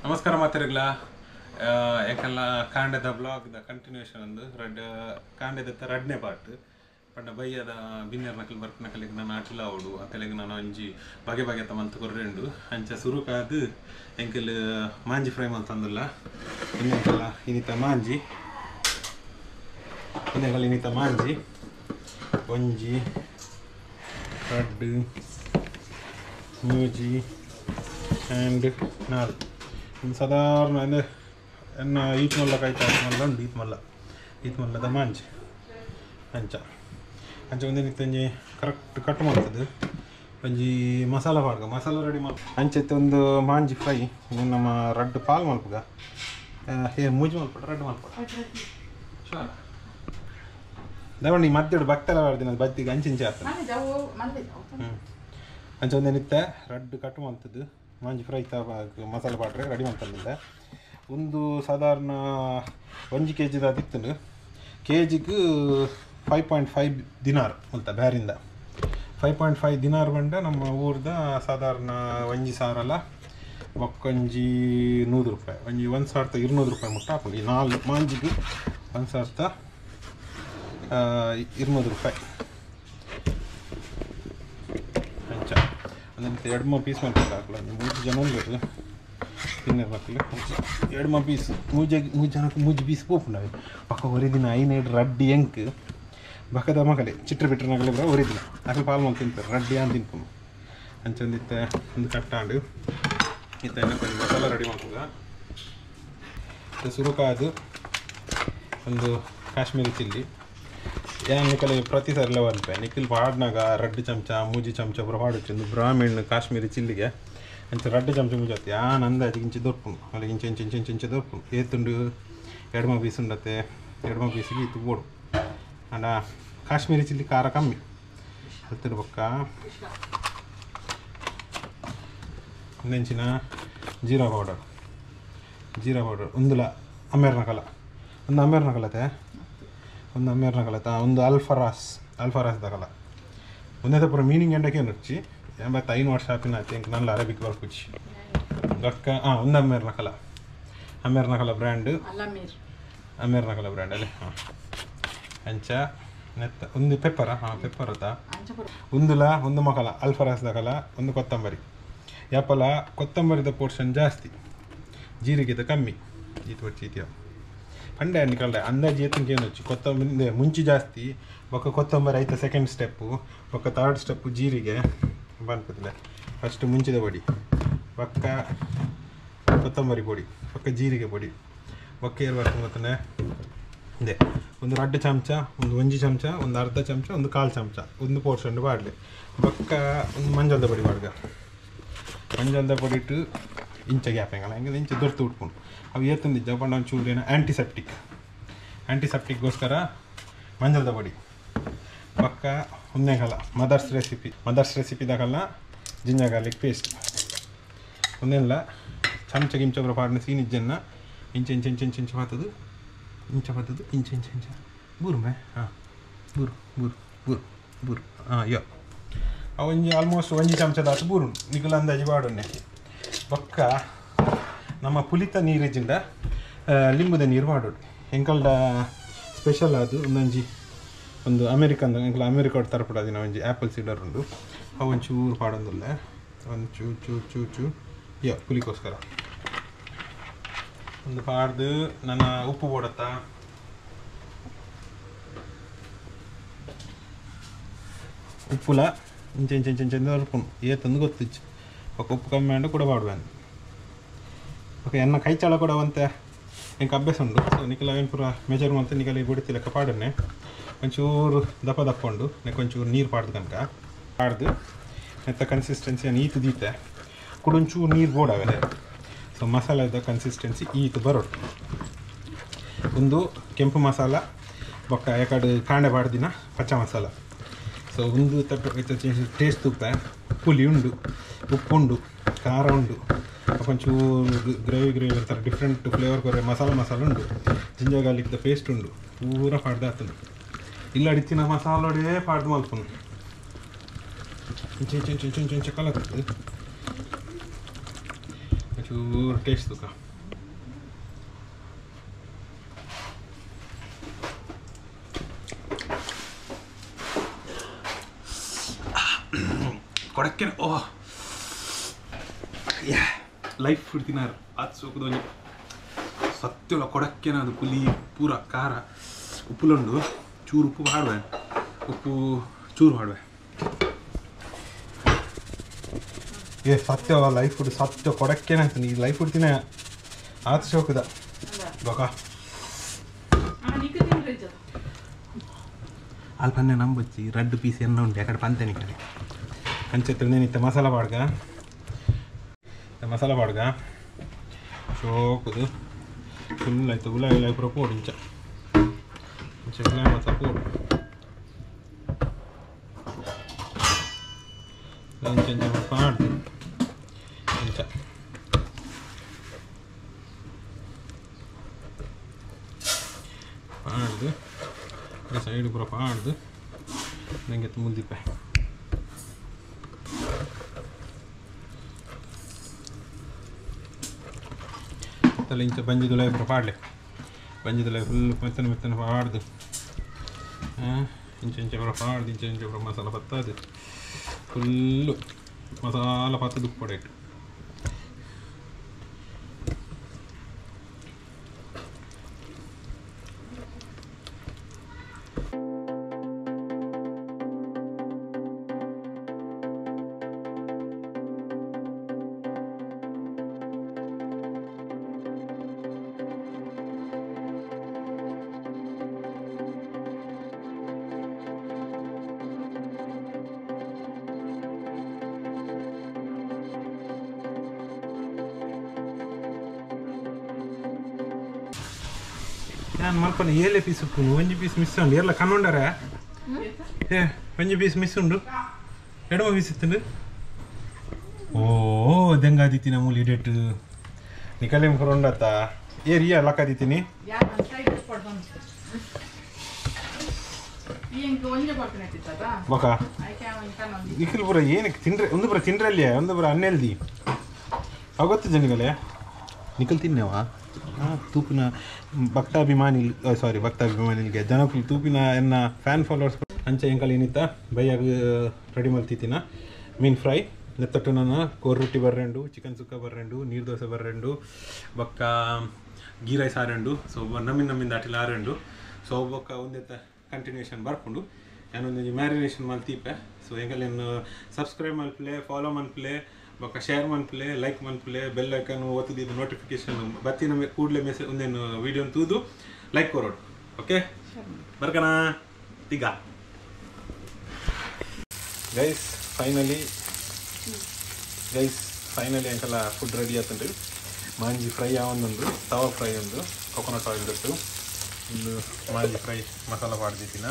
ನಮಸ್ಕಾರ ಮಾತೆರೆಗ್ಲ ಎಂಕಲ್ನ ಕಾಂಡದ ಬ್ಲಾಗ್ ದ ಕಂಟಿನ್ಯೂಷನ್ ಅಂದು ರಡ್ಡ್ ಕಾಂಡದ ರಡ್ನೇ ಪಾರ್ಟ್ ಪಂಡ ಬಯ್ಯದ ಬಿನ್ನೆರ್ ನಕಲ್ ಬರ್ಪನಕಲೆಗ್ ನಾನು ಅಟಿಲ ಆವೊಡು ಅಕಲೆಗ್ ನಾನು ಒಂಜಿ ಬಗೆ ಬಗೆತ ಮಂತ್ ಕೊರ್ರೆಂಡು ಅಂಚ ಸುರುಕಾದ್ ಎಂಕಲ್ ಮಾಂಜಿ ಫ್ರೈ ಮಲ್ತಂದುಲ್ಲ ಇನ್ನೆಂಕಲ್ಲ ಇನಿತ ಮಾಂಜಿ ಇನ್ನೆಂಕಲ್ ಇನಿತ ಮಾಂಜಿ ಒಂಜಿ ರಡ್ಡ್ ಮೂಜಿ ಆ್ಯಂಡ್ ನಾಲ್ ಸಾಧಾರಣ ಅಂದರೆ ಎನ್ನ ಈತ್ ಮಲ್ಲ ಕೈತ ಮಲ್ಲ ಉಂಡು ಈತ್ ಮಲ್ಲ ಈತ್ ಮಲ್ಲದ ಮಾಂಜಿ ಅಂಚ ಅಂಚ ಒಂದೇನಿತ್ತು ಒಂಜಿ ಕರೆಕ್ಟ್ ಕಟ್ ಮಾಡ್ತದೆ ಒಂಜಿ ಮಸಾಲ ಪಾಡ್ಗ ಮಸಾಲ ರೆಡಿ ಮಲ್ ಅಂಚೆತ್ತೆ ಒಂದು ಮಾಂಜಿ ಫ್ರೈ ನಮ್ಮ ರಡ್ಡು ಪಾಲ್ ಮಲ್ಪುಗ ಹೇ ಮೂಜಿ ಮಲ್ಪಡ ರಡ್ಡು ಮಲ್ಪಡ ಶೋರ ದವಣಿ ಮಧ್ಯಡು ಭಕ್ತೆಲ್ಲ ಮಾಡ್ತೀನಿ ಅದು ಬತ್ತಿಗೆ ಅಂಚಿಂಚೆ ಆಗ್ತದೆ. ಹ್ಞೂ ಅಂಚ ಒಂದೇನಿತ್ತೆ ರಡ್ಡು ಕಟ್ ಮಾಡ್ತದ್ದು ಮಾಂಜಿ ಫ್ರೈ ತ ಮಸಾಲೆ ಪಾಟ್ರೆ ರೆಡಿ ಮಾಡ್ತಂದಿಲ್ಲ ಒಂದು ಸಾಧಾರಣ 1 ಕೆ ಜಿದ ಅದಿತ್ತು ಕೆ ಜಿಗೆ 5.5 ದಿನಾರ್ ಅಂತ ಬ್ಯಾರಿಂದ 5.5 ದಿನಾರ್ ಬಂಡ ನಮ್ಮ ಊರ್ದ ಸಾಧಾರಣ ಒಂಜಿ ಸಾರಲ್ಲ ಬೊಕ್ಕೊಂಜಿ 100 ರೂಪಾಯಿ ಒಂಜಿ 1200 ರೂಪಾಯಿ ಮುಟ್ಟ ಹಾಕೊಂಡು ಈ ನಾಲ್ಕು ಮಾಂಜಿಗೆ 1200 ರೂಪಾಯಿ ಅಂಚ ಅಂದ್ರೆ ಎರಡು ಮೂರು ಪೀಸ್ ಮಾಡ್ಕೊಂಡು ಹಾಕಲ್ಲ ಮೂರು ಜನ ಉಂಟು ತಿನ್ನರ್ ಮಕ್ಕಳು ಎರಡು ಮೂರು ಪೀಸ್ ಮೂಜೆ ಮೂರು ಜನಕ್ಕೆ ಮೂಜಿ ಪೀಸ್ ಪೋಪುಂಡವೆ ಪಕ್ಕ ಒರಿದಿನ ಐನೇಡು ರಡ್ಡಿ ಎಂಕ್ ಬಕದ ಮಗಲೆ ಚಿತ್ರ ಬಿಟ್ರ ನಗಲೆ ಬರ ಒರಿದಿನ ಅಕಲ್ ಪಾಲ್ ಮಲ್ ತಿಂತಾರೆ ರಡ್ಡಿ ಅಂತ ತಿನ್ಕೊಂಡು ಅಂಚೊಂದಿತ್ತೆ ಒಂದು ಕಟ್ಟಾಂಡು ಇತ್ತ ಕೊಂಚ ಮಸಾಲ ರೆಡಿ ಮಾಡ್ತದ ಸುರುಕಾದು ಒಂದು ಕಾಶ್ಮೀರಿ ಚಿಲ್ಲಿ ಯಾನ್ ನಿಕಲೆ ಪ್ರತಿ ಸರಿಲ ಬರ್ಪೆ ನಿಖಿಲ್ ಪಾಡ್ನಾಗ ರಡ್ಡು ಚಮಚ ಮೂಜಿ ಚಮಚ ಪೂರ ಪಾಡೊಚ್ಚಿ ಒಂದು ಬ್ರಾಹ್ಮಣ್ ಕಾಶ್ಮೀರಿ ಚಿಲ್ಲಿಗೆ ಅಂಚ ರಡ್ಡು ಚಮಚ ಮೂಜಿ ಆತು ಯಾನ್ ಅಂದಾಜು ಇಂಚೆ ದೊರ್ಪುಂಡು ಅಲ್ಲಿ ಇಂಚೆ ಇಂಚೆ ಇಂಚೆ ಇಂಚೆ ದೊರ್ಪುಂಡು ಏತುಂಡು ಎಡ್ಮ ಪೀಸ್ ಉಂಡತ್ತೆ ಎಡ್ಮ ಪೀಸಿಗೆ ಇತ್ತು ಬೋಡು ಅಂಡ ಕಾಶ್ಮೀರಿ ಚಿಲ್ಲಿ ಖಾರ ಕಮ್ಮಿ ಹತ್ತಿರ ಪಕ್ಕ ಒಂದೆಂಚಿನ ಜೀರಾ ಪೌಡರ್ ಜೀರಾ ಪೌಡರ್ ಒಂದುಲ ಅಮೇರ್ನ ಕಲ ಒಂದು ಅಮೇರ್ನ ಕಲತೆ ಒಂದು ಅಮೇರ್ನ ಕಲತ ಒಂದು ಅಲ್ಫರಾಸ್ ಅಲ್ಫರಾಸ್ ದಕಲ ಒಂದೇ ಪೂರ ಮೀನಿಂಗ್ ಎಂಡಕ್ಕೆ ರುಚಿ 85 ವರ್ಷ ಆಪಿನ ಆಯ್ತು ಎಂಕ್ ನಲ್ಲ ಅರೇಬಿಕ್ ಬರ್ಪುಚಿ ಬಕ್ಕ ಹಾಂ ಒಂದು ಅಮೇರ್ನ ಕಲ ಅಮೇರ್ನ ಕಲ ಬ್ರ್ಯಾಂಡ್ ಅಮೇರ್ನ ಕಲ ಬ್ರ್ಯಾಂಡ್ ಅಲ್ಲೇ ಹಾಂ ಅಂಚ ನೆತ್ತ ಒಂದು ಪೆಪ್ಪರ ಹಾಂ ಪೆಪ್ಪರ್ ಅತ್ತ ಒಂದುಲ ಒಂದು ಮಕಲ ಅಲ್ಫರಾಸ್ ದಕಲ ಒಂದು ಕೊತ್ತಂಬರಿ ಯಾಪಲ ಕೊತ್ತಂಬರಿದ ಪೋರ್ಷನ್ ಜಾಸ್ತಿ ಜೀರಿಗೆದ ಕಮ್ಮಿ ಈತು వచ్చి ಇತಿಯ ಪಂಡೆ ನಿಕಲ್ಡೆ ಅಂದಾಜು ಏತಂಗೆ ಏನು వచ్చಿ ಕೊತ್ತಂಬರಿ ಮುಂಚಿ ಜಾಸ್ತಿ ಬೊಕ್ಕ ಕೊತ್ತಂಬರಿ ಐತ ಸೆಕೆಂಡ್ ಸ್ಟೆಪ್ಪು ಬೊಕ್ಕ ಥರ್ಡ್ ಸ್ಟೆಪ್ಪು ಜೀರಿಗೆ ಬನ್ಪತಿಲ್ಲ ಫಸ್ಟ್ ಮುಂಚಿದ ಪೊಡಿ ಬೊಕ್ಕ ಕೊತ್ತಂಬರಿ ಪೊಡಿ ಬೊಕ್ಕ ಜೀರಿಗೆ ಪೊಡಿ ಬೊಕ್ಕ ಏರು ಬರ್ತದೆ ಗೊತ್ತನೆ ಇದೆ ಒಂದು ರಡ್ಡು ಚಮಚ ಒಂದು ಒಂಜಿ ಚಮಚ ಒಂದು ಅರ್ಧ ಚಮಚ ಒಂದು ಕಾಲು ಚಮಚ ಒಂದು ಪೋರ್ಷನ್ ಬಾಡ್ಲಿ ಬೊಕ್ಕ ಒಂದು ಮಂಜಲ್ದ ಪೊಡಿ ಬಾಡ್ಗ ಮಂಜಲ್ದ ಪೊಡಿ ಇಟ್ಟು ಇಂಚ ಗ್ಯಾಪ್ ಹೆಂಗಲ್ಲ ಹೆಂಗೆ ಇಂಚ ದೊರ್ತು ಉಟ್ಕೊಂಡು ಅವು ಏತಂದಿಜ್ಜ ಪಂಡ ಒಂಚೂರು ಏನೋ ಆ್ಯಂಟಿಸೆಪ್ಟಿಕ್ ಆ್ಯಂಟಿಸೆಪ್ಟಿಕ್ಗೋಸ್ಕರ ಮಂಜಲ್ದ ಪೊಡಿ ಪಕ್ಕ ಒಂದೇಕಲ್ಲ ಮದರ್ಸ್ ರೆಸಿಪಿ ಮದರ್ಸ್ ರೆಸಿಪಿದಾಗಲ್ಲ ಜಿಂಜರ್ ಗಾರ್ಲಿಕ್ ಪೇಸ್ಟ್ ಒಂದೇನಲ್ಲ ಚಮಚ ಗಿಂಚ ಬರೋ ಪಾಡಿನ ಸೀನಿಜ್ಜನ್ನ ಇಂಚ ಇಂಚ ಇಂಚ ಇಂಚ ಇಂಚ ಪಾತದು ಇಂಚ ಪಾತದು ಇಂಚ ಇಂಚ ಇಂಚ ಬೂರು ಮೇ ಹಾಂ ಬೂರು ಬೂರು ಬೂರು ಬೂರು ಹಾಂ ಯೋ ಅವು ಒಂಜಿ ಆಲ್ಮೋಸ್ಟ್ ಒಂಜಿ ಚಮಚದಾತು ಬೂರು ನಿಕುಲ ಅಂದಾಜಿ ಬಾಡೊನ್ನೆ ಬೊಕ್ಕ ನಮ್ಮ ಪುಲಿತ ನೀರಿಜಿಂದ ಲಿಂಬುದ ನೀರು ಮಾಡೋಡು ಎಂಕಲ್ಡ ಸ್ಪೆಷಲ್ ಅದು ಒಂದೊಂಜಿ ಒಂದು ಅಮೇರಿಕನ್ ಎಂಕಲ್ ಅಮೇರಿಕ ತರಪಡಾದಿನ ಒಂಜಿ ಆ್ಯಪಲ್ ಸೀಡರ್ ಉಂಡು ಅವು ಒಂಚೂರು ಪಾಡೊಂದುಲ್ಲ ಒಂದು ಚೂ ಚೂ ಚೂ ಚೂ ಯಾ ಪುಲಿಗೋಸ್ಕರ ಒಂದು ಪಾಡ್ದು ನನ್ನ ಉಪ್ಪು ಬೋಡತ್ತ ಉಪ್ಪುಲ ಇಂಚೆ ಇಂಚೆ ಇಂಚೆ ಇಂಚೆ ಉಪ್ಪು ಏತಂದು ಗೊತ್ತಿಚ್ಚು ఒక ಉಪ್ಪು ಕಮ್ಮಿ ಅಂಡು ಕೂಡ ಪಾಡುವೆನು ಓಕೆ ಎನ್ನ ಕೈ ಚಾಳ ಕೂಡ ಒಂತೆ ಎಂಕ್ ಅಭ್ಯಾಸ ಉಂಡು ಸೊ ನಿಖಲ ಏನು ಪೂರ ಮೆಜರ್ ಮಂತೆ ನಿಖಲ ಈ ಬುಡಿತಿ ಲೆಕ್ಕ ಪಾಡನೆ ಒಂಚೂರು ದಪ್ಪ ದಪ್ಪ ಉಂಡು ನೆಕ್ ಒಂಚೂರು ನೀರು ಪಾಡ್ದು ಕನಕ ಪಾಡ್ದು ನೆತ್ತ ಕನ್ಸಿಸ್ಟೆನ್ಸಿ ಈತು ದೀತೆ ಕೂಡ ಒಂಚೂರು ನೀರು ಬೋಡಾಗದೆ ಸೊ ಮಸಾಲೆದ ಕನ್ಸಿಸ್ಟೆನ್ಸಿ ಈತು ಬರೋಡು ಒಂದು ಕೆಂಪು ಮಸಾಲ ಬೊಕ್ಕ ಯಾಕಡೆ ಕಾಂಡೆ ಪಾಡ್ದಿನ ಪಚ್ಚ ಮಸಾಲ ಸೊ ಒಂದು ತಟ್ಟು ಟೇಸ್ಟ್ ತುಪ್ಪ ಪುಲಿ ಉಂಡು ಉಪ್ಪು ಉಂಡು ಖಾರ ಉಂಡು ಒಂಚೂರು ಗ್ರೇವಿ ಗ್ರೇವಿ ಅಂತಾರೆ ಡಿಫ್ರೆಂಟ್ ಫ್ಲೇವರ್ ಕೊರೆ ಮಸಾಲ ಮಸಾಲ ಉಂಡು ಜಿಂಜರ್ ಗಾರ್ಲಿಕ್ದ ಪೇಸ್ಟ್ ಉಂಡು ಪೂರ ಪಾಡ್ದು ಆಗ್ತದೆ ಇಲ್ಲ ಅಡಿತಿನ ಮಸಾಲೋಡೇ ಪಾಡ್ದು ಮಲ್ಪುನು ಇಂಚೆ ಇಂಚೆ ಇಂಚೆ ಇಂಚೆ ಇಂಚೆ ಕಲರ್ತದೆ ಚೂರು ಟೇಸ್ಟ್ ತುಕ ಕೊಡಕ್ಕೆ ಓ ಲೈಫ್ ಫುಡ್ ತಿನ್ನಾರು ಅದು ಸೋಕದೊಂಜಿ ಸತ್ಯಲ ಕೊಡಕ್ಕೆನ ಅದು ಪುಲಿ ಪೂರ ಖಾರ ಉಪ್ಪುಲುಂಡು ಚೂರು ಉಪ್ಪು ಹಾಡುವೆ ಉಪ್ಪು ಚೂರು ಹಾಡುವೆ ಏ ಸತ್ಯವ ಲೈಫ್ ಫುಡ್ ಸತ್ಯ ಕೊಡಕ್ಕೇನೆ ಆಗ್ತೀನಿ ಈ ಲೈಫ್ ಫುಡ್ ತಿನ್ನ ಆತ ಶೋಕದ ಬೊಕ ಅಲ್ಲಿ ಪನ್ನೆ ನಂಬಚ್ಚಿ ರಡ್ಡು ಪೀಸ್ ಎನ್ನ ಉಂಟು ಯಾಕಡೆ ಪಂತೇನೆ ಕಡೆ ಅಂಚೆ ನಿತ್ತ ಮಸಾಲ ಬಾಡ್ಗ ಮಸಾಲ ಬಾಡ್ಗ ಶೋಕುದು ಫುಲ್ ಆಯ್ತು ಉಲ ಉಲ ಪೂರ ಪೋಡು ಇಂಚ ಇಂಚ ಉಲ ಮಾತ್ರ ಪೋಡು ಇಂಚ ಇಂಚ ಪಾಡ್ದು ಇಂಚ ಪಾಡ್ದು ಸೈಡ್ ಪೂರ ಪಾಡ್ದು ನಂಗೆ ಮುಂದಿಪ್ಪೆ ಇಂಚ ಬಂಜಿದುಲ ಪೂರ ಪಾಡ್ಲೆ ಬಂಜಿದುಲ ಫುಲ್ ಮೆತ್ತನ ಮೆತ್ತನ ಪಾಡ್ದು ಇಂಚ ಇಂಚ ಪೂರ ಪಾಡ್ದು ಇಂಚ ಇಂಚ ಪೂರ ಮಸಾಲ ಪತ್ತದು ಫುಲ್ಲು ಮಸಾಲ ಪತ್ತದು ಉಪ್ಪು ಇಟ್ಟು ನಾನು ಮಲ್ಪನ ಏಳೆ ಪೀಸ್ ಉಪ್ಪು ಒಂಜಿ ಪೀಸ್ ಮಿಸ್ ಉಂಡು ಎಲ್ಲ ಕಣ್ಣುಂಡರೆ ಏ ಒಂಜಿ ಪೀಸ್ ಮಿಸ್ ಉಂಡು ಎಡಮ ಪೀಸ್ ಇತ್ತುಂಡು ಓ ದೆಂಗಾದಿತ್ತಿನ ಮೂಲಿ ಡೇಟ್ ನಿಕಲೇಮ್ ಕೊರೊಂಡತ್ತ ಏ ರಿಯಾ ಲಕ್ಕಾದಿತ್ತೀನಿ ಬೊಕ ನಿಖಿಲ್ ಪೂರ ಏನಕ್ಕೆ ತಿಂಡ್ರೆ ಒಂದು ಪೂರ ತಿಂಡ್ರಲ್ಲಿಯೇ ಒಂದು ಪೂರ ಅನ್ನೆಲ್ದಿ ಅವು ಗೊತ್ತು ಜನಿಗಳೇ ನಿಖಲ್ ತಿನ್ನೇವಾ ತೂಪಿನ ಭಕ್ತಾಭಿಮಾನಿ ಸಾರಿ ಭಕ್ತಾಭಿಮಾನಿಗೆ ಜನಕ್ಕೂ ತೂಪಿನ ಎನ್ನ ಫ್ಯಾನ್ ಫಾಲೋವರ್ಸ್ ಅಂಚೆ ಎಂಕಲ್ ಏನಿತ್ತ ಬೈಯಾಗ ರೆಡಿ ಮಲ್ತಿತ್ತಿನ ಮೀನು ಫ್ರೈ ನೆತ್ತಟ್ಟು ನಾನು ಕೋರ್ ರೊಟ್ಟಿ ಬರ್ರೆಂಡು ಚಿಕನ್ ಸುಕ್ಕ ಬರ್ರೆಂಡು ನೀರು ದೋಸೆ ಬರ್ರೆಂಡು ಬೊಕ್ಕ ಗೀ ರೈಸ್ ಆರೆಂಡು ಸೊ ನಮ್ಮಿಂದ ನಮ್ಮಿಂದ ಅಟಿಲ್ ಆರೆಂಡು ಸೊ ಬೊಕ್ಕ ಒಂದೆತ್ತ ಕಂಟಿನ್ಯೂಷನ್ ಬರ್ಕೊಂಡು ನಾನೊಂದು ಮ್ಯಾರಿನೇಷನ್ ಮಲ್ತೀಪೆ ಸೊ ಎಂಕಲ್ ಸಬ್ಸ್ಕ್ರೈಬ್ ಮಲ್ಪಲೆ ಫಾಲೋ ಮಲ್ಪಲೆ ಬೊಕ್ಕ ಶೇರ್ ಮನ್ಪುಲೆ ಲೈಕ್ ಮನ್ಪುಲೆ ಬೆಲ್ ಐಕನ್ ಒತ್ತುದಿದ್ದು ನೋಟಿಫಿಕೇಶನ್ ಬತ್ತಿನ ಕೂಡಲೇ ಮೆಸೇಜ್ ಒಂದೇನು ವಿಡಿಯೋ ತೂದು ಲೈಕ್ ಕೊರೋಡು ಓಕೆ ಬರ್ಕಣ ತಿಗ ಗೈಸ್ ಫೈನಲಿ ಅಂಕಲ ಫುಡ್ ರೆಡಿ ಆತಂಡ್ರಿ ಮಾಂಜಿ ಫ್ರೈ ಒಂದೊಂದು ತವಾ ಫ್ರೈ ಒಂದು ಕೊಕೊನಟ್ ಆಯಿಲ್ ದಟ್ಟು ಒಂದು ಮಾಂಜಿ ಫ್ರೈ ಮಸಾಲ ಮಾಡ್ದಿತ್ತಿನ